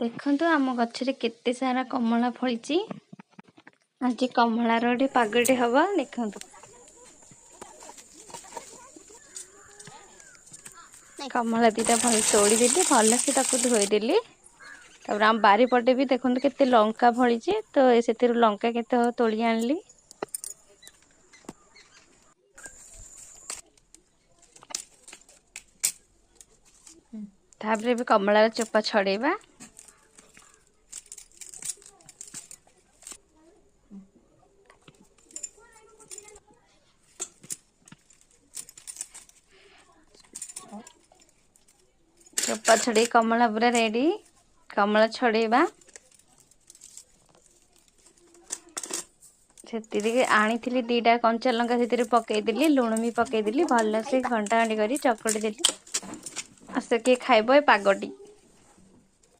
ଦେଖନ୍ତୁ ଆମ ଗଛରେ କେତେ ସାରା କମଳା ଫଳିଛି। ଆଜି କମଳାର ଗୋଟେ ପାଗଟେ ହବ। ଦେଖନ୍ତୁ କମଳା ଦିଟା ଭଲ ତୋଳିଦେଲି, ଭଲସେ ତାକୁ ଧୋଇଦେଲି। ତାପରେ ଆମ ବାରିପଟେ ବି ଦେଖନ୍ତୁ କେତେ ଲଙ୍କା ଫଳିଛି, ତ ସେଥିରୁ ଲଙ୍କା କେତେ ତୋଳି ଆଣିଲି। ତାପରେ ଏବେ କମଳାର ଚୋପା ଛଡ଼େଇବା। ଚୋପା ଛଡ଼େଇ କମଳା ପୁରା ରେଡ଼ି। କମଳା ଛଡ଼େଇବା। ସେଥିରେ ଆଣିଥିଲି 2ଟା କଞ୍ଚା ଲଙ୍କା, ସେଥିରେ ପକେଇଦେଲି, ଲୁଣ ବି ପକେଇଦେଲି, ଭଲସେ ଘଣ୍ଟା ଘଣ୍ଟି କରି ଚକଟି ଦେଲି। ଆସ କିଏ ଖାଇବ ଏ ପାଗଟି।